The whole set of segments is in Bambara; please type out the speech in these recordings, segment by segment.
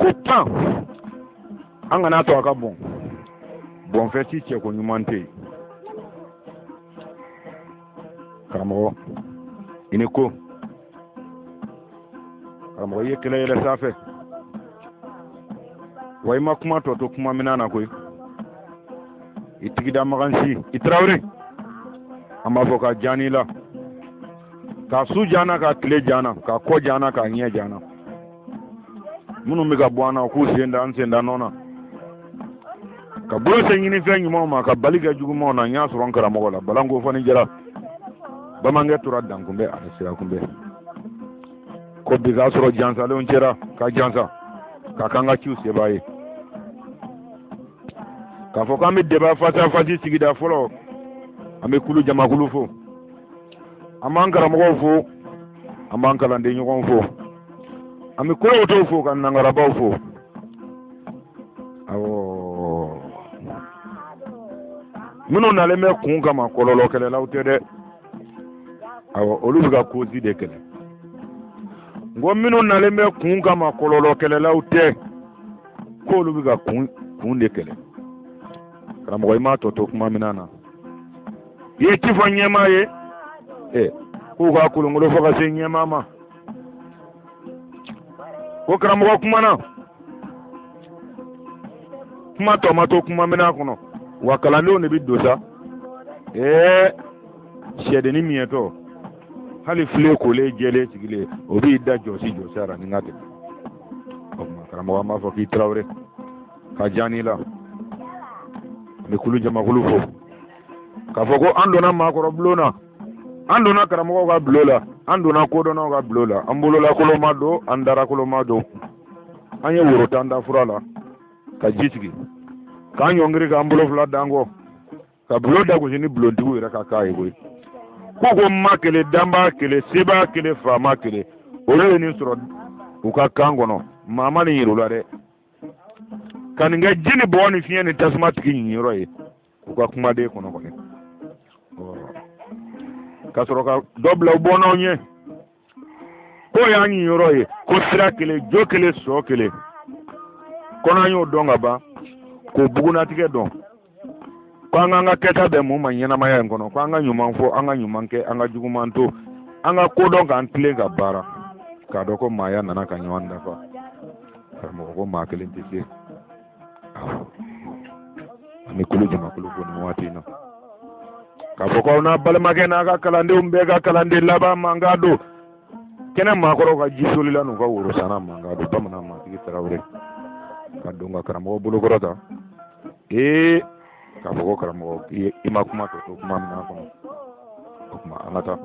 Ko pan an kana to a ka bɔn bɔnfɛn si cɛko ɲuman tɛ yen. Karamɔgɔ i ni ko, karamɔgɔ i ye kɛlɛ yɛlɛ sanfɛ wa i ma kuma tɔ to kuma minɛn na koyi. I tigida magansi i Tarawele, an b'a fɔ ka jaani la, k'a su jana, k'a tile jana, k'a kɔ jana, k'a ɲɛ jana. Minnu bɛ ka bɔ an na, u k'u sen da an sen da nɔ na, ka bolo se ɲinifɛn ɲumanw ma, ka bali kɛ jugumanw na. N y'a sɔrɔ n karamɔgɔ la Balanko Fani Jara, bamanankɛ tora dankunbɛ ani sirakunbɛ ko bi k'a sɔrɔ jansalenw cɛra ka jansa ka k'an ka ciw sebaa ye. K'a fɔ k'an bɛ débat face à face sigida fɔlɔ, an bɛ kulu jamakulu fo, an b'an karamɔgɔw fo, an b'an kalanden ɲɔgɔnw fo, an bɛ kolowotow fo, ka nangarabaw fo. Awɔ, minnu nalen bɛ kun kama, kɔlɔlɔ kɛlɛlaw tɛ dɛ. Awɔ, olu bɛ ka cause de kɛlɛ. N ko minnu nalen bɛ kun kama, kɔlɔlɔ kɛlɛlaw tɛ, k'olu bɛ ka kun de kɛlɛ. Karamɔgɔ, i m'a tɔ to kuma minɛn na. I ye ci fɔ ɲɛmaa ye, ɛ k'u ka kolonkolo fɔ ka se ɲɛmaa ma. Ko karamɔgɔ kumana, kuma tɔ ma to kuma minɛn kɔnɔ. Wa kalandenw de bɛ don sa. Ɛɛ, sɛdennin miɲɛtɔ, hali filen kolen jɛlen sigilen, o b'i da jɔsi jɔsi a la ni ka tɛmɛ. O tuma karamɔgɔ, an b'a fɔ k'i Tarawele ka jaani la. An bɛ kulu jamakulu fo k'a fɔ ko an donna maakɔrɔ bulon na, an donna karamɔgɔw ka bulon la, an donna kodɔnnaw ka bulon la. An bololakolon ma don, an darakolon ma don. An ye woro tan da fura la ka ji sigi, k'an ɲɔngiri, k'an bolo fila d'an kɔ, ka bulon da gosi ni bulontigiw yɛrɛ ka k'a ye koyi. Ko ma kelen, danbaa kelen, sebaa kelen, faama kelen, olu ye nin sɔrɔ u ka kan kɔnɔ. Maa ma nin yir'u la dɛ, ka nin kɛ ji ni bɔgɔ ni fiɲɛ ni tasuma tigi ɲinyɔrɔ ye u ka kumaden kɔnɔ kɔni, ka sɔrɔ ka dɔ bila u bɔnnaw ɲɛ k'o y'an ɲinyɔrɔ ye, ko sira kelen, jo kelen, sɔ kelen kɔnɔ. An y'o dɔn ka ban, k'o bugunnatigɛ dɔn, ko an k'an ka kɛta bɛn mun ma ɲɛnamaya in kɔnɔ, ko an ka ɲuman fɔ, an ka ɲuman kɛ, an ka juguman to, an ka ko dɔn, k'an tilen ka baara, k'a dɔn ko maaya nana ka ɲɔgɔn dafa. Karamɔgɔ ko maa kelen tɛ se. An bɛ kulu jamakulu fo nin waati in na, k'a fɔ k'aw n'a balimakɛ n'a ka kalandenw bɛɛ ka kalanden laban mankan don kɛnɛ maakɔrɔw ka ji solila n'u ka worosanna mankan don. Bamanan maatigi Tarawele ka don ka karamɔgɔ bolokɔrɔ ta ee, k'a fɔ ko karamɔgɔ, i ma kuma tɔ to kuma minɛn kɔnɔ. O tuma an ka taa.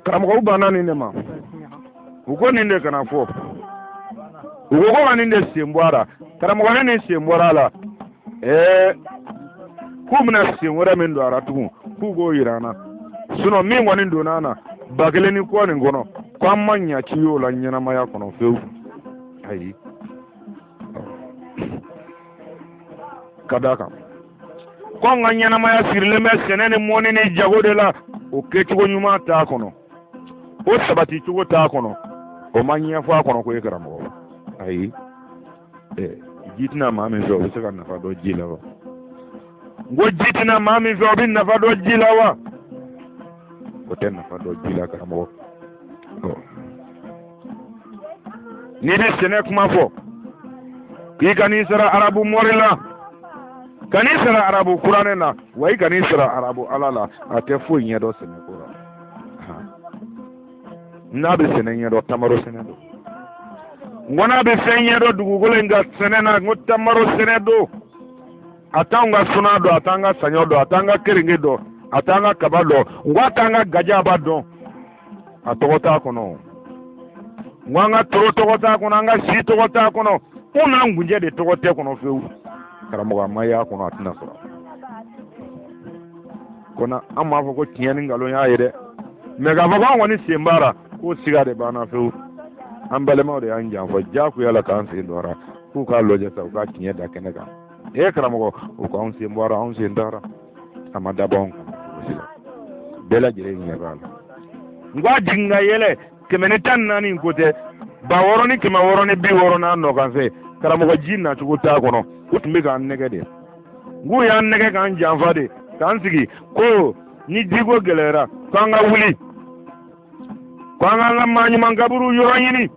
Karamɔgɔw banna nin de ma, u ko nin de kana fɔ, u ko ko ka nin de sen bɔ a la. Karamɔgɔ, ne nin sen bɔra a la, ɛɛ, k'u bɛna sen wɛrɛ min don a la tugun, k'u k'o yira an na. Sinɔn min kɔni donna an na 1000 ni kɔ nin kɔnɔ, ko an ma ɲa ci y'o la ɲɛnamaya kɔnɔ fewu. Ayi, ka d'a kan ko an ka ɲɛnamaya sirilen bɛ sɛnɛ ni mɔni ni jago de la, o kɛcogo ɲuman t'a kɔnɔ, o sabati cogo t'a kɔnɔ, o ma ɲɛfɔ a kɔnɔ ko ye karamɔgɔ. Ayi, ji tɛna maa min fɛ, o bɛ se ka nafa dɔn ji la wa? N ko ji tɛna maa min fɛ, o bɛ nafa dɔn ji la wa? O tɛ nafa dɔn ji la. Karamɔgɔ, n'i bɛ sɛnɛ kuma fɔ, k'i kan'i sara arabu mɔri la, kan'i sara arabu kuranɛ na, wa i kan'i sara arabu ala la, a tɛ foyi ɲɛdɔn sɛnɛko la. N'a bɛ sɛnɛ ɲɛdɔn, tamaro sɛnɛ don. N ko n'a bɛ fɛn ɲɛdɔn dugukolo in ka sɛnɛ na, n ko tamaro sɛnɛ don. A t'anw ka suna dɔn, a t'an ka saɲɔ dɔn, a t'an ka keninge dɔn, a t'an ka kaba dɔn, n ko a t'an ka gajaba dɔn, a tɔgɔ t'a kɔnɔ. N ko an ka toro tɔgɔ t'a kɔnɔ, an ka si tɔgɔ t'a kɔnɔ, n n'an gunjɛ de tɔgɔ tɛ kɔnɔ fewu. Karamɔgɔ, a ma y'a kɔnɔ, a tɛna sɔrɔ kɔnɔ. An b'a fɔ ko tiɲɛ ni nkalon y'a ye dɛ, mɛ k'a fɔ k'an kɔni sen b'a la, k'o siga de b'an na fewu. An balimaw de y'an janfa diyagoya la k'an sen don a la, k'u k'a lajɛ sa, u ka tiɲɛ da kɛnɛ kan. Ee karamɔgɔ, u k'anw sen bɔra, anw sen taara, a ma dabɔ anw kama cogo si la. Bɛɛ lajɛlen ɲɛ b'a la. N ko a jigin ka yɛlɛ 114 ko tɛ. 6660 n'a nɔkanfɛ karamɔgɔ ji nacogo t'a kɔnɔ. U tun bɛ k'an nɛgɛ de, n k'u y'an nɛgɛ k'an janfa de, k'an sigi ko ni jiko gɛlɛyara k'an ka wuli k'an k'an ka maa ɲuman kaburu yɔrɔ ɲini,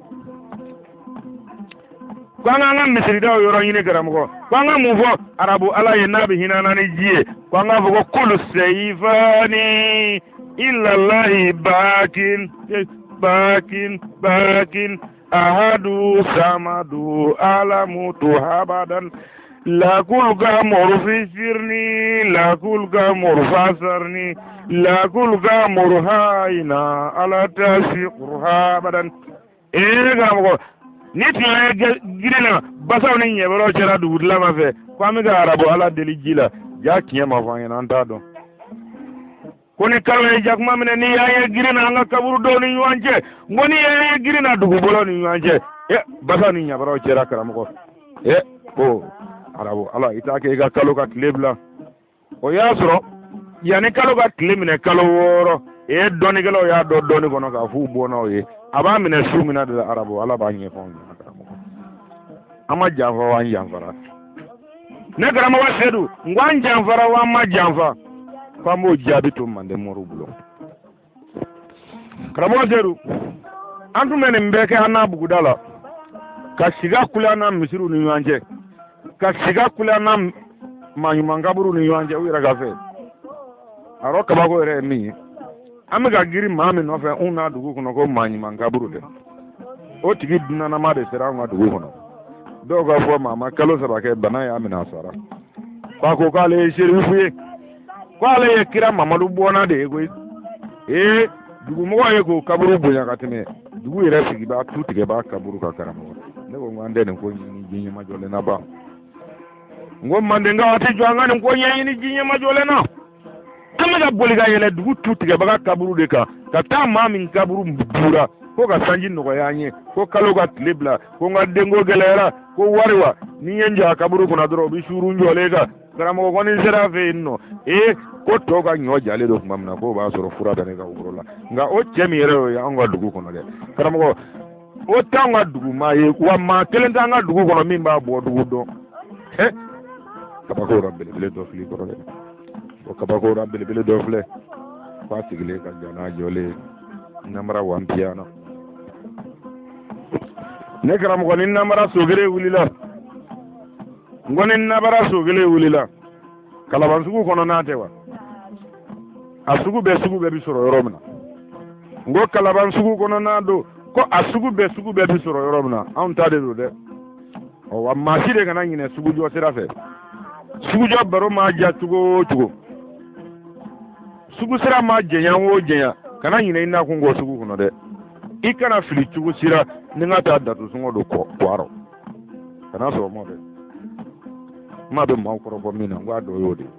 k'an k'an ka misiridaw yɔrɔ ɲini. Karamɔgɔ, k'an ka mun fɔ arabu ala ye n'a bɛ hinɛ an na ni ji ye? K'an k'a fɔ ko kulu seyifani ilalahi bakin bakin bakin ahadu samadu alamutu habadan lakul ka morufi sirni lakul ka morufasarni lakul ka moruhayina ala tasi habadan. Ee karamɔgɔ, ni tun ye girin na basaw ni ɲɛbɛrɛw cɛra dugutilama fɛ ko an bɛ ka arabu ala deli ji la, ja tiɲɛ ma fɔ an ɲɛna, an t'a dɔn. Ko ni kalo ye jakuma minɛ, n'i y'an ye girin na an ka kaburudow ni ɲɔgɔn cɛ, n ko n'i y'an ye girin na dugubolo ni ɲɔgɔn cɛ, e basaw ni ɲɛbɛrɛw cɛra karamɔgɔ, e ko arabu ala i t'a kɛ i ka kalo ka tile bila. O y'a sɔrɔ yanni kalo ka tile minɛ kalo 6, e dɔnnikɛlaw y'a dɔn dɔnni kɔnɔ k'a f'u bɔnnaw ye a b'a minɛ su min na de la, arabu ala b'a ɲɛfɔ anw ɲɛna. Karamɔgɔ, an ma janfa wa an janfara? Ne karamɔgɔ Sedu, n ko an janfara wa an ma janfa? Ko an b'o jaabi to manden moriw bolo. Karamɔgɔ Sedu, an tun bɛ nin bɛɛ kɛ an n'a buguda la, ka siga kule an n'a misiriw ni ɲɔgɔn cɛ, ka siga kule an n'a maaɲuman kaburuw ni ɲɔgɔn cɛ u yɛrɛ ka fɛ. A rɔ kabako yɛrɛ ye min ye, an bɛ ka girin maa min nɔfɛ anw n'a dugu kɔnɔ ko maa ɲuman kaburu dɛ, o tigi dunanama de sera anw ka dugu kɔnɔ. Dɔw ka fɔ maa ma kalo 3 kɛ, bana y'a minɛ, a sara. K'a ko k'ale ye serifu ye, k'ale ye kira Mamadu bɔnna de ye koyi. Ee dugumɔgɔw ye k'o kaburu bonya ka tɛmɛ dugu yɛrɛ sigibaa tu tigɛbaa kaburu kan. Karamɔgɔ, ne ko n ko an tɛ nin ko ɲɛɲini ji ɲɛmajɔlen na ban. N ko mandenkaw, a tɛ jɔ an ka nin ko ɲɛɲini ji ɲɛmajɔlen na. An bɛ ka boli ka yɛlɛ dugu tu tigɛbaga kaburu de kan ka taa maa min kaburu buura ko ka sanji nɔgɔya an ye, ko kalo ka tile bila, ko n ka denko gɛlɛyara, ko wari wa ni n ye n jɔ a kaburu kunna dɔrɔn o bɛ suuru n jɔlen kan. Karamɔgɔ kɔni sera a fɛ yen nɔ, ee ko tɔw ka ɲɔ jalen don tuma min na, k'o b'a sɔrɔ fura bɛ ne ka woro la. Nka o cɛ min yɛrɛ y'o ye anw ka dugu kɔnɔ dɛ, karamɔgɔ, o t'anw ka dugu maa ye wa maa kelen t'an ka dugu kɔnɔ min b'a bɔ dugu dɔn. Ɛ kabako la belebele dɔ filɛ kɔrɔ dɛ, o kabako la belebele dɔ filɛ f'a sigilen ka jan n'a jɔlen namara wan piyana. Ne karamɔgɔ, ni namara sogere wulila, n ko ni nabara sogele wulila kalaban sugu kɔnɔ n'a tɛ wa a sugu bɛɛ sugu bɛɛ bi sɔrɔ yɔrɔ min na, n ko kalaban sugu kɔnɔ n'a don ko a sugu bɛɛ sugu bɛɛ bi sɔrɔ yɔrɔ min na, anw ta de don dɛ. Ɔ wa maa si de kana ɲinɛ sugujɔ sira fɛ. Sugujɔ baro maa ja cogo o cogo, sugu sira maa janya o janya, kana ɲinɛ i nakun kɔ sugu kɔnɔ dɛ. I kana fili cogo si la ni n ka taa datusɔngɔ don kɔ kɔ kana sɔrɔ mɔ dɛ. N m'a bɛ maaw kɔrɔfɔ min na, n ko a dɔ y'o de ye.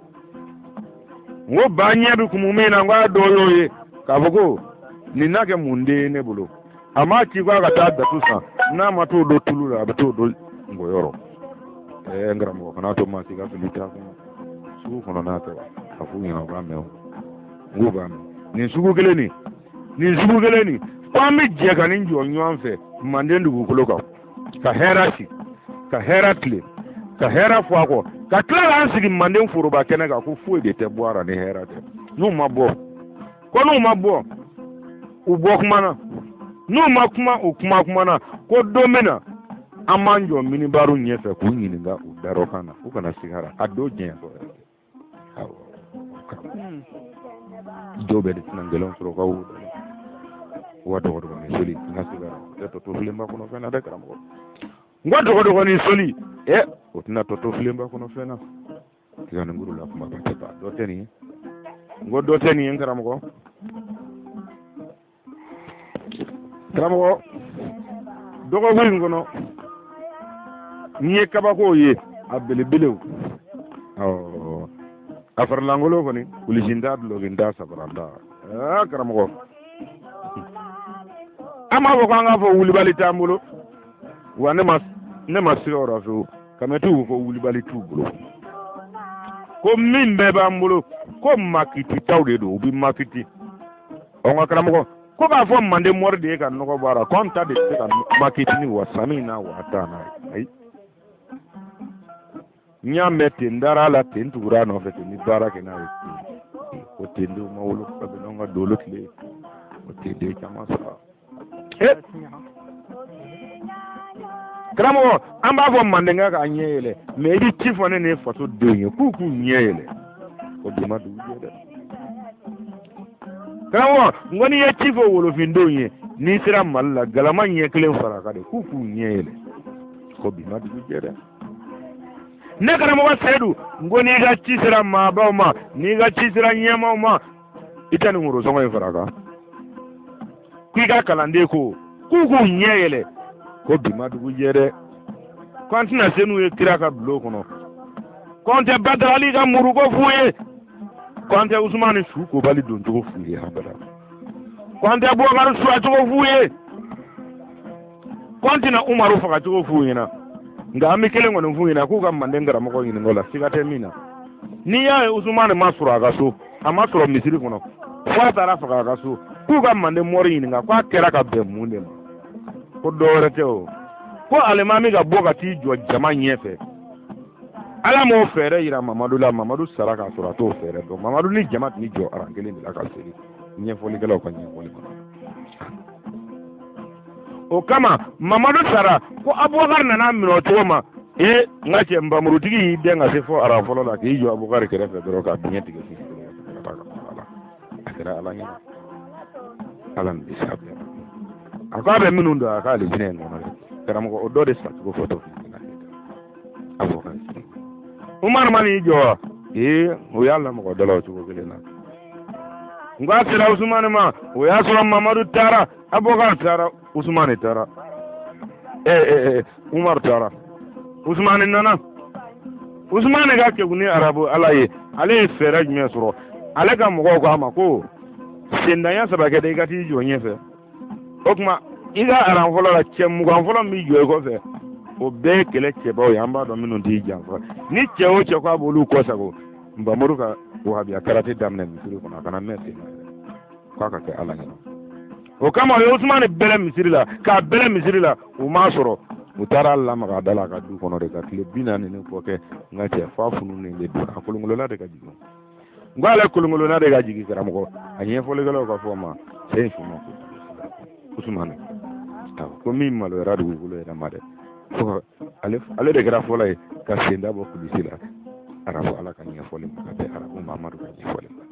N ko ba ɲɛ bɛ kumu min na, n ko a dɔ y'o ye k'a fɔ ko nin n'a kɛ mun den ye ne bolo. A m'a ci ko a ka taa datu san, n'a ma t'o don tulu la, a bɛ t'o don ngɔyɔ rɔ. Ɛɛ n karamɔgɔ, kana to maa si ka fili t'a kɔnɔ sugu kɔnɔ n'a tɛ wa a f'u ɲɛna u k'a mɛn o, n k'u b'a mɛn. Nin sugu kelen nin, nin sugu kelen nin, ko an bɛ jɛ ka nin jɔ ɲɔgɔn fɛ manden dugukolo kan, ka hɛrɛ si, ka hɛrɛ tile, ka hɛrɛ fɔ a kɔ, ka tila k'an sigi manden foroba kɛnɛ kan ko foyi de tɛ bɔ a la ni hɛrɛ tɛ. N'u ma bɔ ko n'u ma bɔ u bɔ kuma na, n'u ma kuma u kuma kuma na, ko don min na an b'an jɔ minibaru ɲɛfɛ k'u ɲininka u darɔkan na, u kana sigara a don jɛnyatɔ yɛrɛ tɛ. Awɔ, dɔw bɛ de tɛna gɛlɛnw sɔrɔ ka wo wa dɔgɔdɔgɔnin soli n ka sigara o tɛ tɔ to filenba kɔnɔ fɛn na dɛ karamɔgɔ. N ko dɔgɔdɔgɔnin soli ɛ o tɛna tɔ to filenba kɔnɔ fɛn na. Tiga nin la kumaba tɛ ban, dɔ tɛ nin ye. N ko dɔ tɛ nin ye n karamɔgɔ. Karamɔgɔ, dɔgɔkun in kɔnɔ n ye kabakow ye a belebelew. Awɔ, a farilankolon kɔni kulusi t'a, dulɔki t'a, sabara t'a. Aa karamɔgɔ, an b'a fɔ k'an k'a fɔ wulibali t'an bolo wa ne ma siga o la fewu. Kamɛtiw ko wulibali t'u bolo, ko min bɛɛ b'an bolo ko makititaw de don, u bɛ makiti. Ɔ nka karamɔgɔ, Ko k'a fɔ manden mɔri de ye ka nɔgɔ bɔ a la, ko an ta de tɛ se ka makitini wa sami na wa taa na. Ayi, n y'a mɛn ten, n dara a la ten, n tugura a nɔfɛ ten, ni baara kɛ n'a ye ten. O tendenw ma wolo ka bɛn n'anw ka dolo tile, o tenden caman sɔrɔ. Karamɔgɔ, an b'a fɔ mandenka k'a ɲɛ yɛlɛ, mɛ i bɛ ci fɔ ne ni faso denw ye k'u k'u ɲɛ yɛlɛ, o bi ma dugu jɛ dɛ. Karamɔgɔ, n ko n'i ye ci fɔ wolofindenw ye, n'i sera Mali la, galama ɲɛ kelen fara kan de, k'u k'u ɲɛ yɛlɛ, ko bi ma dugu jɛ dɛ. Ne karamɔgɔ Seyidu, n ko n'i ka ci sera maabaw ma, n'i ka ci sera ɲɛmaaw ma, i tɛ nin worosɔngɔ in fara kan k'i ka kalanden ko k'u k'u ɲɛ yɛlɛ, ko bi ma dugu jɛ dɛ, ko an tɛna se n'u ye kira ka bulon kɔnɔ, ko an tɛ Badarali ka muruko f'u ye, ko an tɛ Usumani su kobali doncogo f'u ye abada, ko an tɛ Bubakari suwacogo f'u ye, ko an tɛna Umaru fagacogo f'u ɲɛna. Nka an bɛ kelen kɔni f'u ɲɛna, k'u ka manden karamɔgɔ ɲininka o la, siga tɛ min na. N'i y'a ye Usumani ma sɔrɔ a ka so, a ma sɔrɔ misiri kɔnɔ, fo a taara faga a ka so, k'u ka manden mɔri ɲininka k'a kɛra ka bɛn mun de ma, ko dɔ wɛrɛ tɛ o, ko alimami ka bɔ ka t'i jɔ jama ɲɛfɛ, Ala m'o fɛɛrɛ yira Mamadu la. Mamadu sara k'a sɔrɔ a t'o fɛɛrɛ dɔn. Mamadu ni jama tun bɛ jɔ aran kelen de la ka seli, ɲɛfɔlikɛlaw ka ɲɛfɔli kɔnɔ. O kama Mamadu sara ko Abubakar nana minɛ o cogo ma. Ee, n ka cɛ, npamurutigi y'i dɛn ka se fo aran fɔlɔ la k'i jɔ Abubakar kɛrɛfɛ dɔrɔn k'a biɲɛ tigɛ sisan ka taa ka ala a kɛra ala ɲɛna, ala nin bɛ sa bɛɛ a ko a bɛ minnu don a ka alijinɛ in kɔnɔ dɛ. Karamɔgɔ, o dɔ de sacogo fɔtɔ filɛ Abubakar. Umaru ma n'i jɔ wa? Ee, o y'a lamɔgɔ dɔ la o cogo kelen na. N ko a sera Usumani ma, o y'a sɔrɔ Mamadu taara, Abubakar taara, Usumani taara, ee Umaru taara, Usumani nana. Usumani ka kekun ni arabu ala ye, ale ye fɛɛrɛ jumɛn sɔrɔ? Ale ka mɔgɔw ko a ma ko sendanya saba kɛ dɛ, i ka t'i jɔ ɲɛfɛ. O tuma i ka aran fɔlɔ la, cɛ 20 fɔlɔ min b'i jɔ i kɔfɛ, o bɛɛ ye kɛlɛ cɛbaw ye, an b'a dɔn minnu t'i janfa. Ni cɛ o cɛ ko a b'olu kɔsago, npamuru ka wahabiya karate daminɛ misiri kɔnɔ, a kana mɛn sen na k'a ka kɛ ala ɲɛna. O kama o ye Usumani bɛlɛ misiri la, k'a bɛlɛ misiri la, u m'a sɔrɔ. U taara lamaga a da la a ka du kɔnɔ de ka tile 40 ni kɔ kɛ. N ka cɛ, f'a fununen de donna, a kolonkolonna de ka jigin. N ko ale kolonkolonna de ka jigin. Karamɔgɔ, a ɲɛfɔlikɛlaw ka fɔ ma, cɛ in su ma ko Usumani, ko min maloyara dugukolo yɛrɛ ma dɛ, fo ale ale de kɛra fɔlɔ ye ka sen da bɔ kulisi la arabu ala ka ɲɛfɔli ma ka bɛn arabu Mamadu ka ɲɛfɔli ma.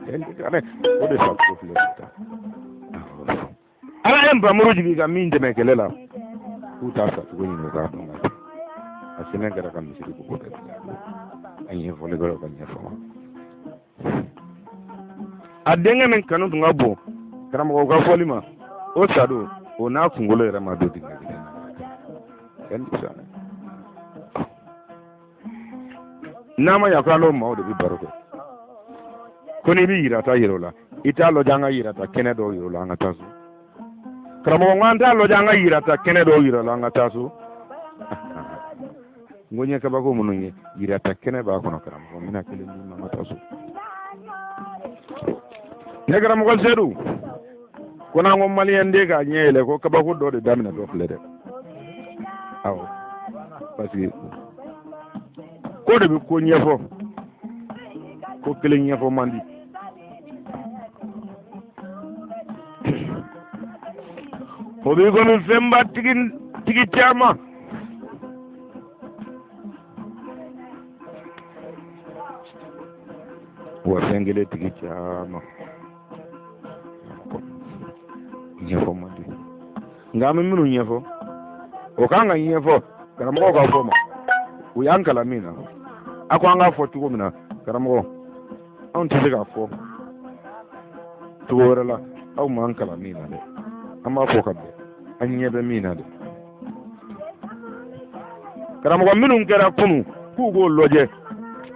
O de sa ko filɛ nin ta, ala ye npamuru jigin ka min dɛmɛ kɛlɛ la, k'u t'a sacogo ɲini u k'a dɔn ka a sɛnɛ kɛra ka misiri ko bɛɛ a ɲɛfɔlikɛlaw ka ɲɛfɔ ma. A denkɛ min kanu tun ka bon karamɔgɔw ka fɔli ma, o sadon, o n'a kunkolo yɛrɛ ma don dingɛ kelen na. N'a ma ɲa ko an n'o maaw de bɛ baro kɛ, ko n'i bɛ yirata yira o la, i t'a lajɛ an ka yirata kɛnɛ dɔw yira o la, an ka taa so. Karamɔgɔ, ko an t'a lajɛ an ka yirata kɛnɛ dɔw yira o la, an ka taa so. N ko n ye kabako minnu ye, yirata kɛnɛ b'a kɔnɔ. Karamɔgɔ, n bɛna kelen d'i ma, an ka taa so. Ne karamɔgɔ Sedu, ko n'an ko maliyɛn den k'a ɲɛ yɛlɛ, ko kabako dɔ de daminɛ dɔ filɛ dɛ. Awɔ, parce que ko de bɛ ko ɲɛfɔ, ko kelen ɲɛfɔ man di. O b'i komi fɛnba tigi tigi caman. Wa fɛn kelen tigi caman ɲɛfɔ man di, nka an bɛ minnu ɲɛfɔ, o kan ka ɲɛfɔ karamɔgɔw ka fɔ ma. U y'an kalan min na, a ko an k'a fɔ cogo min na, karamɔgɔ, anw tɛ se k'a fɔ cogo wɛrɛ la. Aw m'an kalan min na dɛ, an b'a fɔ ka bɛn an ɲɛ bɛ min na dɛ. Karamɔgɔ, minnu kɛra kunun, k'u k'o lajɛ,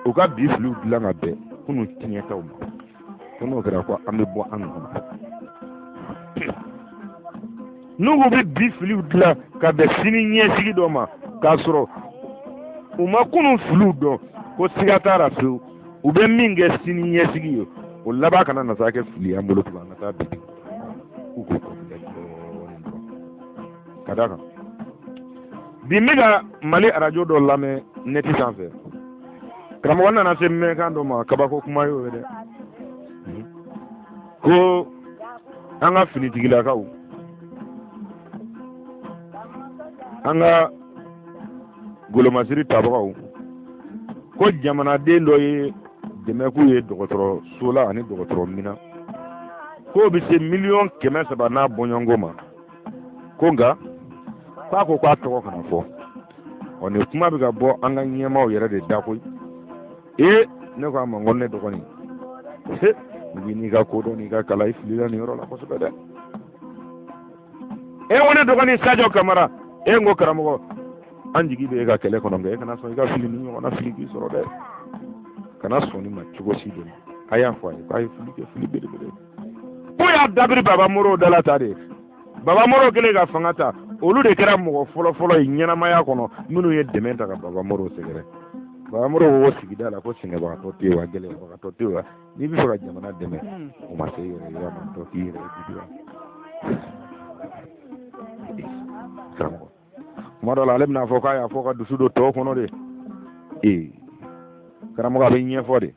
u ka bi filiw dilan ka bɛn kunun tiɲɛtaw ma. Ko n'o kɛra, ko an bɛ bɔ an nɔ na. N'u k'u bɛ bi filiw dilan ka bɛn sini ɲɛsigi dɔ ma, k'a sɔrɔ u ma kunun filiw dɔn, ko siga t'a la fewu, u bɛ min kɛ sini ɲɛsigi ye, o laban kana na sa kɛ fili y'an bolo tugun. An ka taa bi k'u k'o kɔ. Ka d'a kan bi n bɛ ka Mali arajo dɔ lamɛn nɛti sanfɛ, karamɔgɔ nana se mɛnkan dɔ ma, kabako kuma y'o ye dɛ, ko an ka finitigilakaw, an ka golomasiri tabagaw, ko jamanaden dɔ ye dɛmɛ k'u ye dɔgɔtɔrɔso la ani dɔgɔtɔrɔ minan, k'o bɛ se 300 miliyɔn n'a bɔɲɔgɔnko ma, ko nka k'a ko k'a tɔgɔ kana fɔ. Ɔ, nin kuma bɛ ka bɔ an ka ɲɛmaaw yɛrɛ de da koyi. Ee, ne ko a ma, n ko ne dɔgɔnin, i n'i ka kodɔn n'i ka kalan, i filila nin yɔrɔ la kosɛbɛ dɛ. E ko ne dɔgɔnin Sadio Kamara, e n ko karamɔgɔ, an jigi bɛ e ka kɛlɛ kɔnɔ, nka e kana sɔn i ka fili nin ɲɔgɔnna fili k'i sɔrɔ dɛ. Kana sɔn nin ma cogo si de ma. A y'a fɔ a ye k'a ye fili kɛ, fili belebele. K'u y'a dabiri Baba Morow dala ta de. Baba Morow kɛlen ka fanga ta, olu de kɛra mɔgɔ fɔlɔfɔlɔ ye ɲɛnamaya kɔnɔ minnu ye dɛmɛ ta ka Baba Morow sɛgɛrɛ. Baba Morow ko ko sigida la ko sɛgɛnbagatɔ tɛ yen wa, gɛlɛyabagatɔ tɛ yen wa, n'i bɛ fɛ ka jamana dɛmɛ, o ma se i yɛrɛ yira ma tɔ k'i yɛrɛ ye wa. Karamɔgɔ, kuma dɔ la ale bɛna fɔ k'a y'a fɔ ka dusu don tɔw kɔnɔ de. Ee karamɔgɔ, a bɛ ɲɛfɔ de.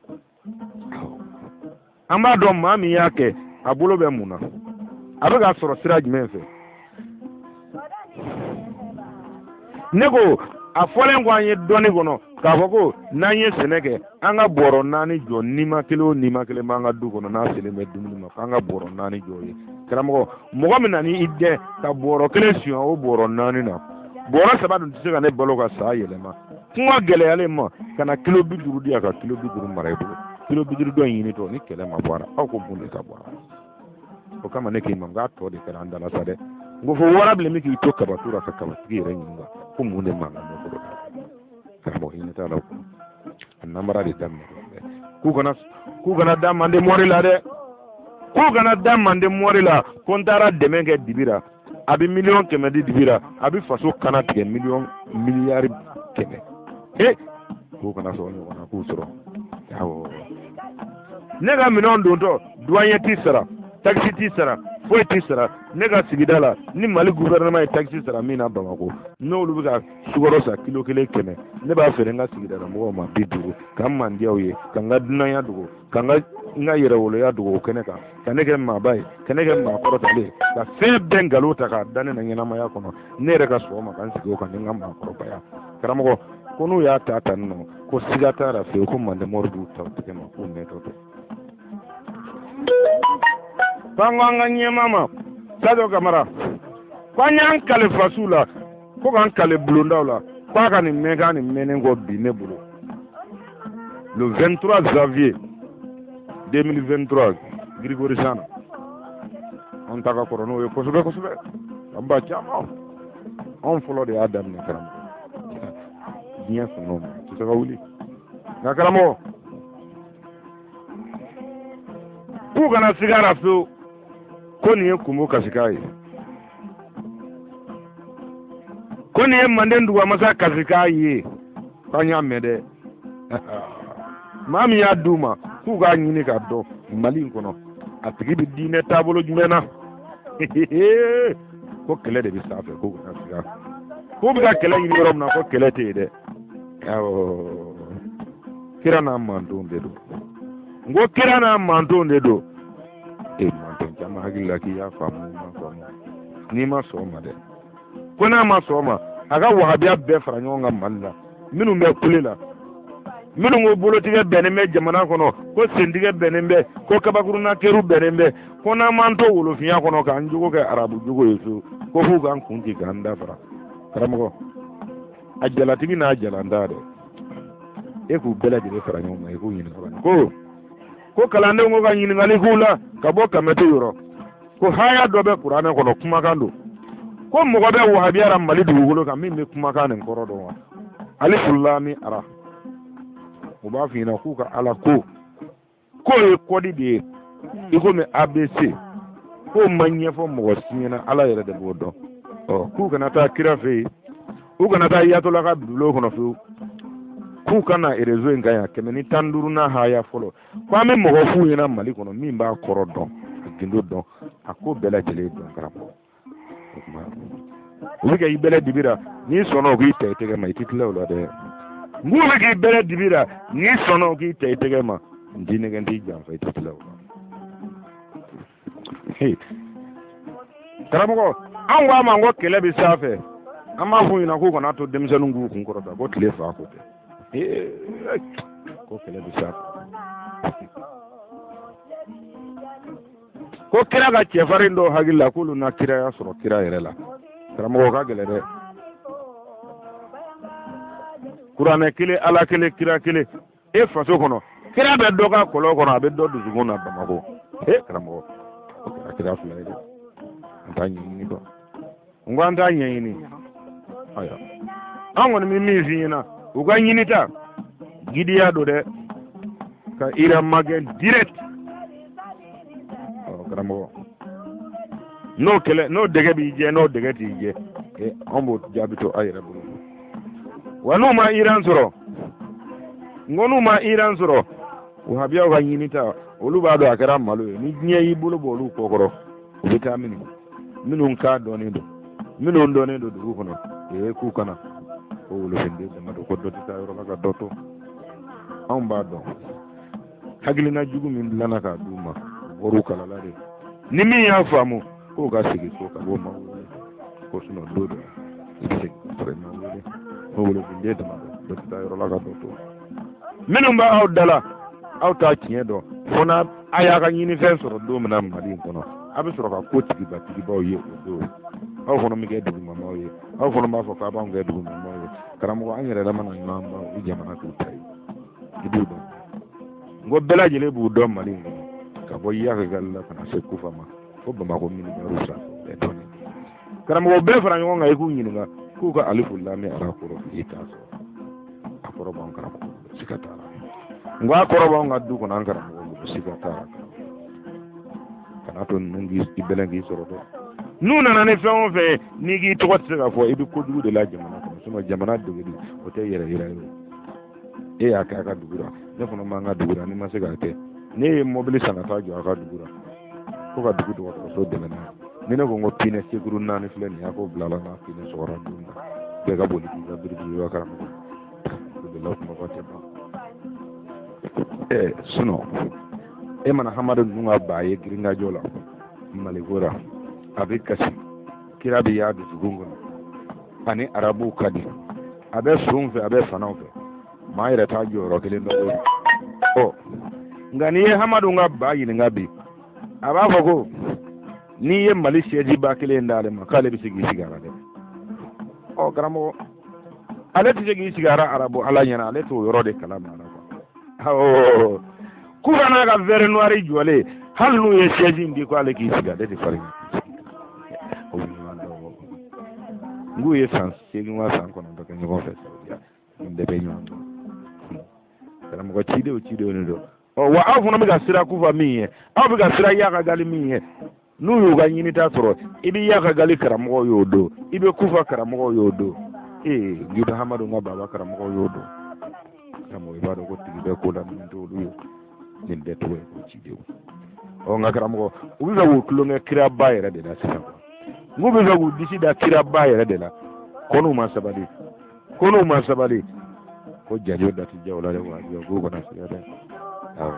An b'a dɔn maa min y'a kɛ, a bolo bɛ mun na, a bɛ k'a sɔrɔ sira jumɛn fɛ. Ne ko a fɔlen ko an ye dɔnni kɔnɔ k'a fɔ ko n'an ye sɛnɛ kɛ, an ka bɔrɔ 4 jɔ nima kelen o nima kelen b'an ka du kɔnɔ n'a selen bɛ dumuni ma, k'an ka bɔrɔ 4 jɔ ye. Karamɔgɔ, mɔgɔ min nan'i dɛn ka bɔrɔ kelen suɲɛ o bɔrɔ 4 na, bɔrɔ 3 dun tɛ se ka ne balo ka saa yɛlɛma. Kuma gɛlɛyalen ma ka na kilo 50 di yan, ka kilo 50 mara i bolo, kilo 50 dɔ in ɲinitɔ ni kɛlɛ ma bɔ a la, aw ko mun de ka bɔ a la? O kama ne k'i ma, n k'a tɔ de kɛra an da la sa dɛ. N ko fo warabilen bɛ k'i to kabatu la ka kabatigi yɛrɛ ɲininka ko mun de mankan bɛ kɔrɔ. Karamɔgɔ, hinɛ t'a la o kɔnɔ, a namara de daminɛ. K'u kana da mande mɔri la dɛ, k'u kana da mande mɔri la ko n taara dɛmɛ kɛ dibi la. A bɛ 100 miliyɔn di dibi la, a bɛ faso kana tigɛ 100 miliyari. E k'u kana sɔn o ɲɔgɔnna k'u sɔrɔ. Awɔ, ne ka minɛnw dontɔ, douanier t'i sara, taxe t'i sara, foyi t'i sara. Ne ka sigida la, ni Mali gouvernement ye taxe sara min na Bamakɔ, n'olu bɛ ka sukaro san kilo kelen 100, ne b'a feere n ka sigidala mɔgɔw ma 50, ka n mandiyaw ye, ka n ka dunanya dogo, ka n ka yɛrɛwoloya dogo o kɛnɛ kan, ka ne kɛ maaba ye, ka ne kɛ maa kɔrɔtalen ye, ka fɛn bɛɛ nkalon ta k'a da ne na ɲɛnamaya kɔnɔ, ne yɛrɛ ka sɔn ma ka n sigi o kan ni n ka maakɔrɔbaya. Karamɔgɔ, ko n'u y'a ta tan nɔ, ko siga t'a la fewu ko mandemɔri b'u ta u tɛgɛ ma, k'u mɛntɔ tɛ. K'an ko an ka ɲɛmaa ma Sadio Kamara, ko an y'an kale fasiw la, ko k'an kale bulondaw la, k'a ka nin mɛnkan nin mɛnnen kɔ bi ne bolo, le 23 janvier 2023 Grigori Sana, an ta ka kɔrɔ n'o ye kosɛbɛ kosɛbɛ, an ba caman, anw fɔlɔ de y'a daminɛ. Karamɔgɔ, diɲɛ sɔnn'o ma, tɛ se ka wuli. Nka karamɔgɔ, k'u kana siga la fewu ko nin ye kunbo kasikan ye, ko nin ye manden dugumasa kasikan ye, k'an y'a mɛn dɛ. Maa min y'a d'u ma, k'u k'a ɲini k'a dɔn Mali in kɔnɔ, a tigi bɛ diinɛ taabolo jumɛn na, ko kɛlɛ de bɛ sanfɛ, k'u kana siga, k'u bɛ ka kɛlɛ ɲini yɔrɔ min na, ko kɛlɛ tɛ yen dɛ. Awɔ, kira n'a mantonw de don. N ko kira n'a mantonw de don. E manton caman hakili la k'i y'a faamu, i ma faamu. N'i ma sɔn o ma dɛ, ko n'a ma sɔn o ma, a ka wahabiya bɛɛ fara ɲɔgɔn kan Mali la, minnu bɛ kule la, minnu ko bolotigɛ bɛnnen bɛ jamana kɔnɔ, ko sentigɛ bɛnnen bɛ, ko kabakurunna keru bɛnnen bɛ, ko n'an m'an to wolofinya kɔnɔ k'an jogo kɛ arabu jogo ye so, ko f'u k'an kun ci k'an da fara. Karamɔgɔ, a jalatigi n'a jalanta dɛ, e k'u bɛɛ lajɛlen fara ɲɔgɔn kan, i k'u ɲininka ko kalandenw ko ka ɲininkali k'u la ka bɔ kamɛti yɔrɔ, ko haya dɔ bɛ kuranɛ kɔnɔ, kumakan don, ko mɔgɔ bɛ wahabiya la Mali dugukolo kan min bɛ kumakan nin kɔrɔ dɔn wa? Alifu lami ara. U b'a f'i ɲɛna k'u ka ala ko k'o ye kɔdi de ye i komi ABC, k'o ma ɲɛfɔ mɔgɔ si ɲɛna, ala yɛrɛ de b'o dɔn. Ɔ, k'u kana taa kira fɛ yen, u kana taa yatola ka bulon kɔnɔ fewu, k'u ka na réseau in kan yan, 115nan haya fɔlɔ, ko an bɛ mɔgɔ f'u ɲɛna Mali kɔnɔ min b'a kɔrɔ dɔn, a gindo dɔn, a ko bɛɛ lajɛlen dɔn. Karamɔgɔ, o tuma U bɛ ka i bɛlɛ dibi la, n'i sɔnna u k'i ta i tɛgɛ ma, i tɛ tila o la dɛ. N k'u bɛ k'i bɛlɛ dibi la, n'i sɔnna u k'i ta i tɛgɛ ma, n t'i nɛgɛn, n t'i janfa, i tɛ tila o la. Karamɔgɔ, an ko a ma ko kɛlɛ bɛ sanfɛ, an b'a f'u ɲɛna k'u kana to denmisɛnninw k'u kun kɔrɔta, ko tile fa ko tɛ, ko kɛlɛ bɛ sanfɛ, ko kira ka cɛfarin dɔw hakili la k'olu na kiraya sɔrɔ kira yɛrɛ la. Karamɔgɔ ka gɛlɛn dɛ. Kuranɛ kelen, Ala kelen, kira kelen, e faso kɔnɔ, kira bɛ dɔ ka kɔlɔn kɔnɔ, a bɛ dɔ dusukun na Bamakɔ. E karamɔgɔ, o kɛra kira fila ye dɛ. An t'a ɲɛɲini dɔn, n ko an t'a ɲɛɲini. Ayiwa, an kɔni bɛ min f'i ɲɛna, u ka ɲinita gidiya don dɛ, ka Iran magɛn direct. Ɔ karamɔgɔ, n'o kɛlɛ, n'o dɛgɛ b'i jɛ, n'o dɛgɛ t'i jɛ, e an b'o jaabi to a yɛrɛ bolo. Wa n'u ma Iran sɔrɔ, n ko n'u ma Iran sɔrɔ, wahabiyaw ka ɲinita, olu b'a dɔn a kɛra malo ye. Ni diɲɛ y'i bolo bɔ olu kɔ kɔrɔ, u bɛ taa minnu minnu kan dɔnnen don, minnu dɔnnen don dugu kɔnɔ, ee k'u kana ko wolofinden damadɔ, ko dɔ tɛ taa yɔrɔ la ka dɔ to. Anw b'a dɔn hakilina jugu min dilanna k'a d'u ma, u bɔr'u kalala de. Ni min y'a faamu k'o ka segin so ka bɔ ma wele ko sinɔn don dɔ i bɛ segin ka sɔrɔ i ma wele ko wolofinden damadɔ, dɔ tɛ taa yɔrɔ la ka dɔ to. Minnu bɛ aw da la, aw t'a tiɲɛ dɔn fo n'a a y'a ka ɲinifɛn sɔrɔ don min na Mali in kɔnɔ, a bɛ sɔrɔ ka ko tigiba tigibaw ye o don. Aw fana bɛ kɛ dugumamaw ye, aw fana b'a fɔ k'a b'anw kɛ dugumamaw ye. Karamɔgɔ, an yɛrɛ dama na ɲɔgɔn ban, u jamana k'u ta ye, i b'u dɔn. N ko bɛɛ lajɛlen b'u dɔn Mali in kɔnɔ, ka bɔ Yakagali la ka na se Kufa ma, fo Bamakɔ minibariw sanfɛ, bɛɛ dɔnnen. Karamɔgɔ, bɛɛ fara ɲɔgɔn kan, i k'u ɲininka k'u ka alifu lami ara kɔrɔ f'i ye, t'a sɔrɔ. A kɔrɔ b'anw karamɔgɔ bolo, siga t'a la. N ko a kɔrɔ b'anw ka du kɔnɔ, an karamɔgɔ bolo, siga t'a la. Kana to ninnu k'i bɛlɛn k'i sɔrɔ dɛ. N'u nana ni fɛn o fɛn ye, n'i k'i tɔgɔ tɛ se ka fɔ, i bɛ kojugu de la jamana kɔnɔ. Sinɔn jamana degeli, o tɛ yɛrɛ yira ye. E y'a kɛ a ka dugu la, ne fana b'an ka dugu la. Ni ma se k'a kɛ, ne ye mɔbili san ka taa jɔ a ka dugu la ko ka dugu dɔgɔtɔrɔso dɛmɛ n'a ye. Ni ne ko n ko pinɛ sekuru naani filɛ nin ye, a k'o bila la, n'a pinɛ sɔgɔra don na, bɛɛ ka boli k'i ka biribiri wa. Karamɔgɔ, o de la kumaba tɛ ban. Ɛɛ sinɔn e mana Hamadu ninnu ka ba ye girinkajɔ la Maliko la, a bɛ kasi, kira bɛ y'a dusukun kɔnɔ, ani arabuw ka di, a bɛ sonw fɛ, a bɛ fanaw fɛ, maa yɛrɛ t'a jɔyɔrɔ kelen dɔn. Ɔ nka n'i ye Hamadu ka ba ɲininka bi, a b'a fɔ ko n'i ye Mali sɛjiba kelen d'ale ma, k'ale bɛ se k'i sigi a la dɛ. Ɔ karamɔgɔ, ale tɛ se k'i sigi ara arabu ala ɲɛna, ale t'o yɔrɔ de kalama la kuwa. Awɔ, Kufa n'a ka verre noir jɔlen, hali n'u ye sɛji in di ko ale k'i sigi, ale tɛ farin k'i sigi. O bɛ ɲɔgɔn dɔn. N k'u ye san 8 wa san 9 kɛ ɲɔgɔn fɛ Saudiya, nin bɛɛ bɛ ɲɔgɔn dɔn. Karamɔgɔ, cidenw cidenw de don. Ɔ wa aw fana bɛ ka siran Kufa min ye, aw bɛ ka siran Yakagali min ye, n'u y'u ka ɲinita sɔrɔ, i bɛ Yakagali karamɔgɔw y'o don, i bɛ Kufa karamɔgɔw y'o don, ee n'i bɛ Hamadu ka baba karamɔgɔw y'o don. Karamɔgɔ, i b'a dɔn ko tigi bɛ ko la min t'olu ye. Nin bɛɛ tɔgɔ ye ko cidenw. Ɔ nka karamɔgɔ, u bɛ fɛ k'u tulonkɛ kiraba yɛrɛ de la sisan. N k'u bɛ fɛ k'u disi da kiraba yɛrɛ de la, ko n'u ma sabali, ko n'u ma sabali, ko janjo da ti ja o la dɛ. Wa k'u kana siga dɛ. Awɔ,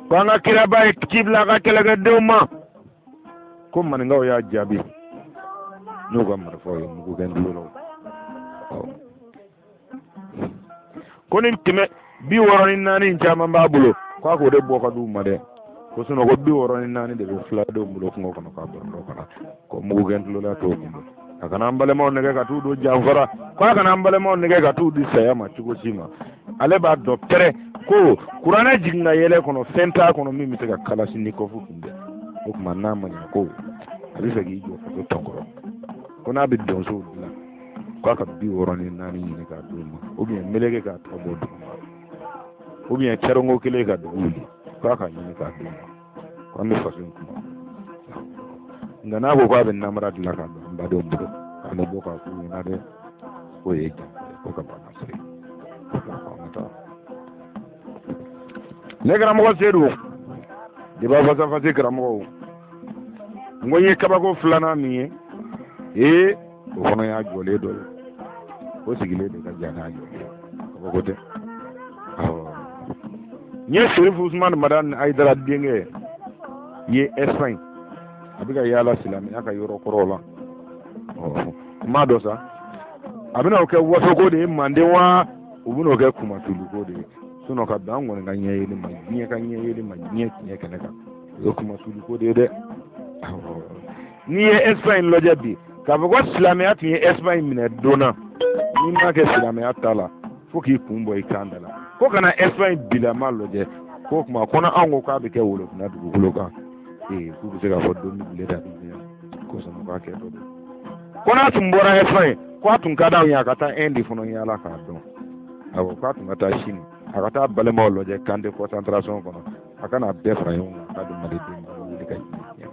ko an ka kiraba ye ci bila a ka kɛlɛkɛdenw ma, ko maninkaw y'a jaabi n'u ka marifaw ye, mugu kɛ ntulow. Ko ni 664 in caman b'a bolo, k'a k'o de bɔ ka d'u ma dɛ, ko sinɔn ko 64 de bɛ filadenw bolo kungo kɔnɔ k'a bɔrɔntɔ ka na, ko mugu kɛ ntulola t'o kun bɔ. A kana an balimaw nɛgɛ ka t'u don janfara, ko a kana an balimaw nɛgɛ ka t'u di saya ma cogo si ma. Ale b'a dɔn pɛrɛ ko kuranɛ jigin ka yɛlɛ kɔnɔ, fɛn t'a kɔnɔ min bɛ se ka kalasinikɔfu kunbɛn. O tuma n'a ma ɲɛ ko a bɛ fɛ k'i jɔ faso tɔn kɔrɔ, ko n'a bɛ donsow dilan, k'a ka 64 ɲini k'a d'u ma, ou bien meleke k'a tɔ bɔ dugu ma, ou bien cɛrɔnko kelen ka dugu wuli, k'a ka ɲini k'a d'u ma, ko an bɛ faso in kuma. Nka n'a ko k'a bɛ namara dilan k'a don an badenw bolo, k'an bɛ bɔ k'a f'u ɲɛna dɛ, k'o ye janfa ye, ko ka ban ka siri an ka taa. Ne karamɔgɔ Sedu de b'a fasafasi. Karamɔgɔw, n ko n ye kabako filanan min ye. Ee, o fana y'a jɔlen dɔ ye, o sigilen de ka jan n'a jɔlen ye. Kabako tɛ. Awɔ, n ye Serifu Usumani Madani Hayidara denkɛ ye Espagne, a bɛ ka yaala silamɛya ka yɔrɔ kɔrɔw la. Ɔ, n m'a dɔn sa, a bɛna o kɛ wasoko de ye manden wa, u bɛna o kɛ kumasuluko de ye? Sinɔn ka bɛn an kɔni ka ɲɛ yeli ma, diɲɛ ka ɲɛ yeli ma, diɲɛ tiɲɛ kɛnɛ kan, o ye kumasuluko de ye dɛ. N'i ye Espagne lajɛ bi, k'a fɔ ko silamɛya tun ye Espagne minɛ don na, n'i m'a kɛ silamɛya ta la fo k'i kun bɔ i kan da la, ko ka na Espagne bilama lajɛ, ko tuma kɔnɔ anw ko k'a bɛ kɛ wolofinna dugukolo kan, ee, k'u bɛ se k'a fɔ don min bile da ko sɔn k'a kɛ dɔ don. Ko n'a tun bɔra Espagne, ko a tun ka d'anw ye a ka taa Inde fana yaala k'a dɔn. Awɔ, k'a tun ka taa Chine, a ka taa balimaw lajɛ camp de concentration kɔnɔ, a ka n'a bɛɛ fara ɲɔgɔn kan k'a di maliden ma wuli ka diɲɛ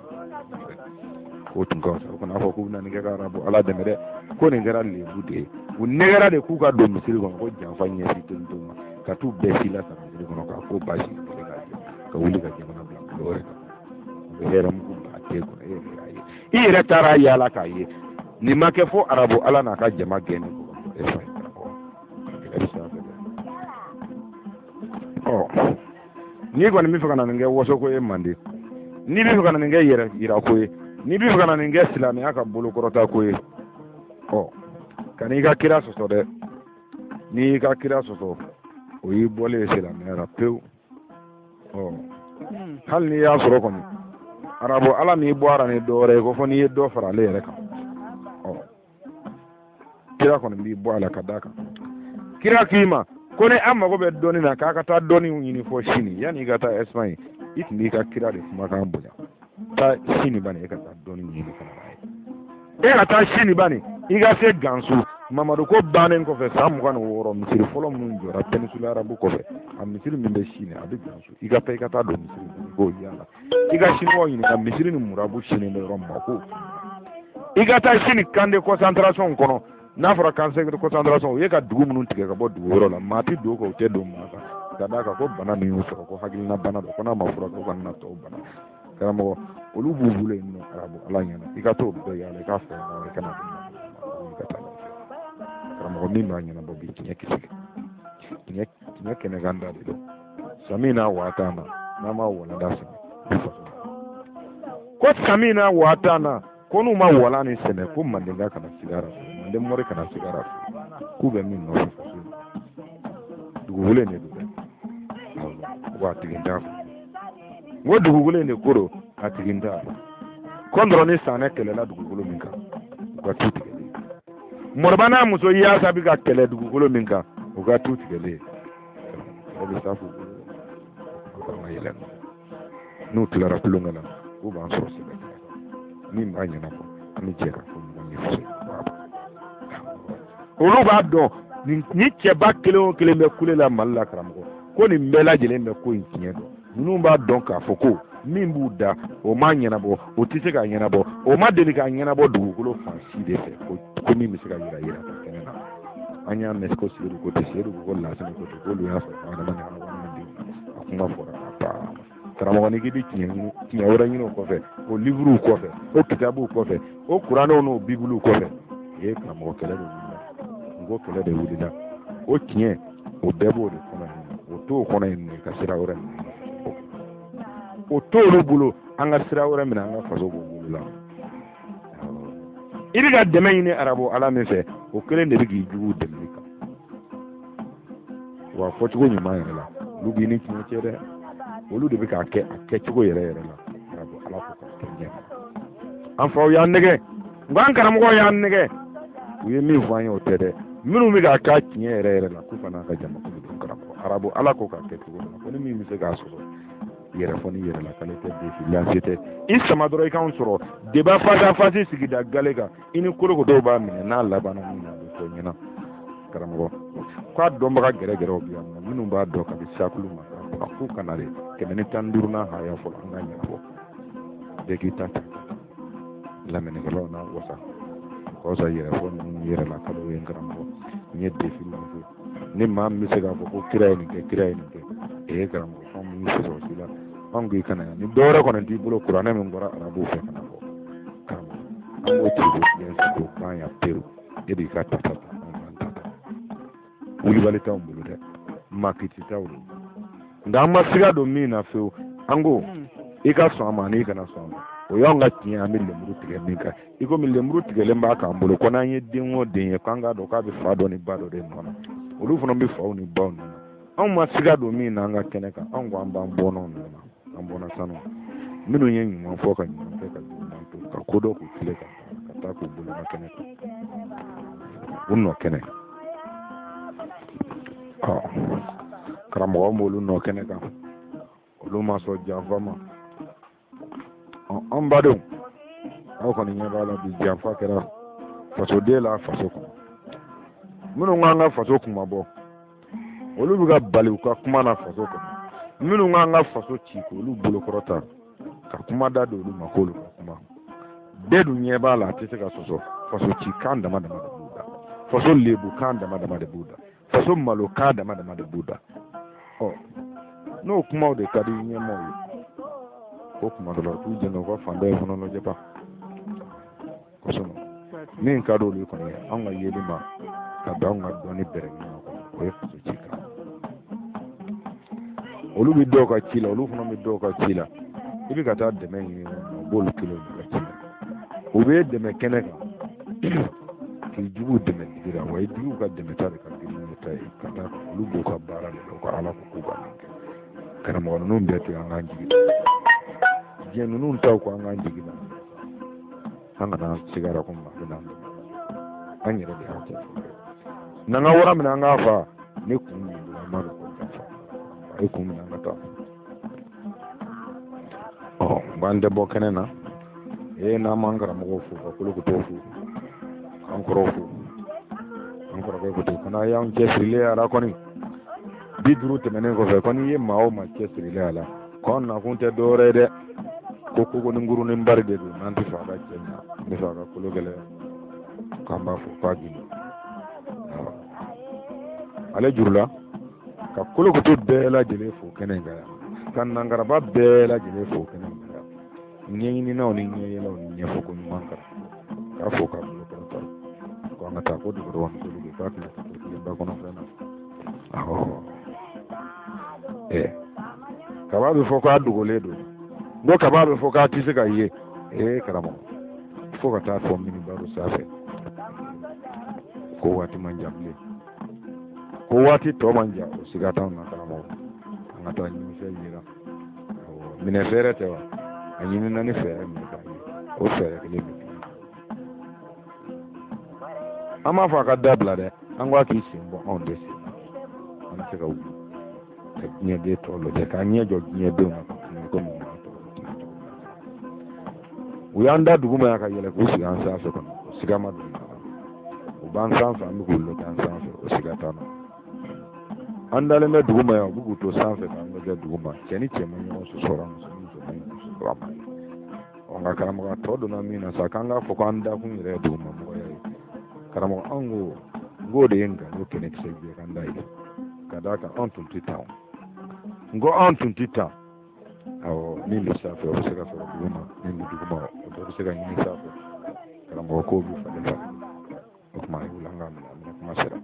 k'o tun ka fisa. O kana fɔ k'u bɛna nin kɛ ka arabu ala dɛmɛ dɛ, ko nin kɛra lebu de ye. U nɛgɛra de k'u ka don misiri kɔnɔ, ko janfa ɲɛsin tolito ma, ka t'u bɛɛ si lasa misiri kɔnɔ, k'a ko baasi kelen k'a jɛ, ka wuli ka jamana bila bolo wɛrɛ kan. U bɛ hɛrɛ mugu ba tɛ kɔnɔ. E yɛrɛ y'a ye, i yɛrɛ taara yaala k'a ye, nin ma kɛ fo arabu ala n'a ka jama gɛnnen kɔ ka bɔ Espagne. Karamɔgɔ, kɛlɛ bɛ sira fɛ dɛ. Ɔ, n'i kɔni bɛ fɛ ka na nin kɛ wasoko ye mande, n'i bɛ fɛ ka na nin kɛ yɛrɛ yirako ye, n'i bɛ fɛ ka na nin kɛ silamɛya ka bolokɔrɔta ko ye, ɔ, kan'i ka kira sɔsɔ dɛ. N'i y'i ka kira sɔsɔ, o y'i bɔlen ye silamɛya la pewu. Ɔ, hali n'i y'a sɔrɔ kɔni arabu ala m'i bɔ a ra ni dɔ wɛrɛ ye ko fo n'i ye dɔ fara ale yɛrɛ kan, ɔ, kira kɔni b'i bɔ a la. Ka d'a kan kira k'i ma ko ni an mago bɛ dɔnni na, k'a ka taa dɔnni ɲini fɔ Sini, yanni i ka taa Espagne, i tun b'i ka kira de kumakan bonya. Taa Sini bani, e ka taa dɔnni ɲini ka na n'a ye. E ka taa Sini bani, i ka se Gansu. Mamadu ko bannen kɔfɛ san 26, misiri fɔlɔ minnu jɔra péninsule arabe kɔfɛ, a misiri min bɛ Sini, a bɛ Gansu. I ka taa, i ka taa don misiri i k'o yaala, i ka siniwaw ɲininka misiri ni murabu sinen bɛ yɔrɔ min ma ko i ka taa Sini camp de concentration kɔnɔ. N'a fɔra camp de concentration, u ye ka dugu minnu tigɛ ka bɔ dugu wɛrɛw la, maa tɛ don kan, u tɛ don maa kan, ka d'a kan ko bana min y'u sɔrɔ, ko hakilina bana don, ko n'a ma furakɛ, u kana na tɔw bana. Karamɔgɔ, olu b'u bolo yen nɔ arabu ala ɲɛna. I ka t'o bɛɛ yaala, i k'a fɔ i kana i ka taa. Karamɔgɔ, min b'a ɲɛnabɔ bi, tiɲɛ kisɛ, tiɲɛ tiɲɛ kɛnɛ kan da de don. Samina wa atana, n'an ma walanda sɛmɛ, ko samina wa atana, ko n'u ma wala ni sɛmɛ, ko mandenka kana sigara, manden mori kana sigara, k'u bɛ min nɔfɛ faso in dugukolo in de don dɛ, wa a tigi t'a fɔ n ko dugukolo in de ko don, a tigi t'a fɔ ko dɔrɔn ni sanɛ kɛlɛla dugukolo min kan, u ka tu tigɛlen. Moriba n'a muso yaasa bɛ ka kɛlɛ dugukolo min kan, u ka tu tigɛlen. O bɛ sa f'u bolo ka yɛlɛ n'u tilara tulonkɛ la, k'u b'an sɔrɔ sɛbɛn min b'a ɲɛnabɔ, an bɛ jɛ ka fɔ ɲɔgɔn ye faso. Olu b'a dɔn nin cɛba kelen o kelen bɛ kule la Mali la. Karamɔgɔ, ko nin bɛɛ lajɛlen bɛ ko in tiɲɛ dɔn. Ninnu b'a dɔn k'a fɔ ko min b'u da, o ma ɲɛnabɔ, o tɛ se k'a ɲɛnabɔ, o ma deli k'a ɲɛnabɔ dugukolo fan si de fɛ, ko min bɛ se ka yira yira ka kɛnɛ na. An y'a mɛn ko Seyidu ko ten, Seyidu ko Lasinɛ ko ten, k'olu y'a sɔrɔ adama ni adamadenw a kuma fɔra ka ban. Karamɔgɔ, n'i k'i bɛ tiɲɛ ɲini, tiɲɛ wɛrɛ ɲini o kɔfɛ, o livuruw kɔfɛ, o kitabuw kɔfɛ, o kuranɛw n'o bibiliw kɔfɛ, ee karamɔgɔ, kɛlɛ de wulila. N ko kɛlɛ de wulila. O tiɲɛ, o bɛɛ b'o de kɔnɔ yen nɔ, o t'o kɔnɔ yen nɔ. I ka sira wɛrɛ minɛ, o t'olu bolo. An ka sira wɛrɛ minɛ, an ka faso b'o bolo la. I bɛ ka dɛmɛ ɲini arabu ala min fɛ, o kelen de bɛ k'i jugu dɛmɛ i kan. Wa fɔcogo ɲuman yɛrɛ la, olu b'i ni tiɲɛ cɛ dɛ. Olu de bɛ k'a kɛ a kɛcogo yɛrɛ yɛrɛ la. Arabu ala ko k'a kɛ ɲɛ. An faw y'an nɛgɛ, nka an karamɔgɔw y'an nɛgɛ. U ye min fɔ an ye, o tɛ dɛ. Minnu bɛ k'a k'a tiɲɛ yɛrɛ yɛrɛ la, k'u fana ka jamakulu don. Karamɔgɔ, arabu ala ko k'a kɛ cogo min na, ko ni min bɛ se k'a sɔrɔ yɛrɛ fɔ ni yɛrɛ la, k'ale tɛ défi lancer tɛ. I sama dɔrɔn, i k'anw sɔrɔ débat face à face, sigida gale kan, i ni kolokotow b'a minɛ. N'a labanna min na, a bɛ fɔ ɲɛna. Karamɔgɔ, k'a dɔnbaga gɛrɛgɛrɛw bɛ yan nɔ, minnu b'a dɔn kabi sakulu ma k'a k'u kana de 115nan haya fɔlɔ, an ka ɲɛnabɔ bɛɛ k'i ta ta. Lamɛnnikɛlaw n'a wasa ka fisa yɛrɛ fɔ ninnu yɛrɛ la kalo ye. N karamɔgɔ, n ye défi lancer. Ni maa min bɛ se k'a fɔ ko kira ye nin kɛ, kira ye nin kɛ, ee karamɔgɔ, anw b'i sɔsɔ si la. Anw k'i kana yan ni dɔwɛrɛ kɔni t'i bolo, kuranɛ min bɔra arabuw fɛ ka na fɔ karamɔgɔ. An b'o tigɛ k'o jɛnsɛn k'o ban yan pewu. E b'i ka tata ta, anw b'an ta ta. Wulibali t'anw bolo dɛ, makiti t'anw bolo. Nka an ma siga don min na fewu, an ko i ka sɔn a ma n'i kana sɔn a ma, o y'anw ka tiɲɛ. An bɛ lemuru tigɛ min kan, i komi lemuru tigɛlen b'a k'an bolo ko n'an ye den o den ye, k'an k'a dɔn k'a bɛ fa dɔ ni ba dɔ de nɔ na, olu fana bɛ faw ni baw nɔ na. Anw ma siga don min na an ka kɛnɛ kan, anw ko an b'an bɔnnaw nɔ na, an bɔnna sanu minnu ye ɲuman fɔ ka ɲuman kɛ ka juguman to ka ko dɔ k'u tile kan ka taa k'u bolo ka kɛnɛ kan u nɔ kɛnɛ. Ɔ karamɔgɔ b'olu nɔ kɛnɛ kan, olu ma sɔn janfa ma. An badenw, aw kɔni ɲɛ b'a la bi, janfa kɛra fasoden la faso kɔnɔ. Minnu k'an ka faso kuma bɔ, olu bɛ ka bali u ka kuma na faso kɔnɔ. Minnu k'an ka faso ci, k'olu bolokɔrɔta ka kuma da don olu ma k'olu ka kuma, bɛɛ dun ɲɛ b'a la, a tɛ se ka sɔsɔ. Faso ci kan dama dama de b'u da, faso lebu kan dama dama de b'u da, faso malo kan dama dama de b'u da. Ɔ n'o kumaw de ka di ɲɛmaaw ye, ko kuma dɔ la u t'u jɛn u ka fan dɔ in fana lajɛ ba kosɔn. Min ka di olu kɔni ye, anw ka yeli ma ka bɛn anw ka dɔnni bɛrɛ ɲɔgɔn kɔnɔ, o ye faso ci kan. Olu bɛ dɔw ka ci la, olu fana bɛ dɔw ka ci la. I bɛ ka taa dɛmɛ ɲini, u b'olu kelen ka ci la. U bɛ dɛmɛ kɛnɛ kan k'i juguw dɛmɛ digi la, wa i juguw ka dɛmɛ ta de ka girin n'u ta ye ka d'a kan olu b'u ka baara de la, u ka ala ko k'u ka min kɛ. Karamɔgɔ ninnu bɛɛ to an k'an jigi da diɲɛ ninnu taw ko an k'an jigi da, an kana sigara ko maa bɛna an dɛmɛ, an yɛrɛ de y'a kɛ. N'an ka wara minɛ, an k'a fa ni kun b'i bolo, an b'a dɔn ko janfa a ye kun minɛ, an ka taa. Ɔ n k'an tɛ bɔ kɛnɛ na ee n'an m'an karamɔgɔw fo, ka kolokoto fo, k'an kɔrɔw fo, an kɔrɔkɛ ko ten ko n'a y'an cɛsirilen a la kɔni, 50 tɛmɛnen kɔfɛ kɔni, i ye maa o maa cɛsirilen a la, k'an nakun tɛ dɔwɛrɛ ye dɛ, ko koko ni nguru ni bari de don, n'an tɛ fɛ a ka cɛ ɲa, an bɛ fɛ a ka kolo gɛlɛya, k'an b'a fɔ k'a gindo ale juru la, ka kolokoto bɛɛ lajɛlen fo kɛnɛ in kan yan, ka nangaraba bɛɛ lajɛlen fo kɛnɛ in kan yan, ɲɛɲininaw ni ɲɛyɛlɛw ni ɲɛfɔko ɲuman kan, k'a fo k'a bolo kɔrɔta, ko an ka taa ko dugu dɔgɔnin kolo k'a tɛna taa kelen ba kɔnɔ fɛn na. Awɔ, ɛ kaba bɛ fɔ k'a dogolen don, n ko kaba bɛ fɔ k'a tɛ se ka ye. Ee karamɔgɔ, fo ka taa fɔ minibaro sanfɛ ko waati man jan bilen, ko waati tɔ man jan, o siga t'anw na. Karamɔgɔ, an ka taa ɲinifɛn yira, minɛ fɛɛrɛ tɛ wa? A ɲinina ni fɛɛrɛ min k'a ye, o fɛɛrɛ kelen bɛ dilan. An b'a fɔ a ka dabila dɛ, an ko a k'i sen bɔ anw de sen na, an bɛ se ka wuli ka diɲɛden tɔ lajɛ, k'an ɲɛ jɔ diɲɛdenw na ka kuma komi maa tɔw bɛ kuma cogo min na. U y'an da duguma yan ka yɛlɛ k'u sigi an sanfɛ kɔnɔ, o siga ma don na. U b'an sanfɛ, an bɛ k'u lajɛ an sanfɛ, o siga t'an na. An dalen bɛ duguma yan, u bɛ k'u to sanfɛ k'an lajɛ duguma. Cɛ ni cɛ ma ɲɔgɔn sɔsɔra, muso ni muso ma ɲɔgɔn sɔsɔra ma ye. Ɔ nka karamɔgɔ, tɔ donna min na sa, k'an k'a fɔ k'an dakun yɛrɛ ye duguma mɔgɔya ye. Karamɔgɔ, an ko n k'o de ye nkalon kɛnɛkisɛ jɛ kan da ye, ka d'a kan anw tun tɛ tan, n ko anw tun tɛ tan. Awɔ, min bɛ sanfɛ o bɛ se ka sɔrɔ duguma, min bɛ duguma o dɔ bɛ se ka ɲini sanfɛ. Karamɔgɔ, kow bɛ falen falen. O tuma a ye wuli, an k'a minɛ, a minɛ kuma sera.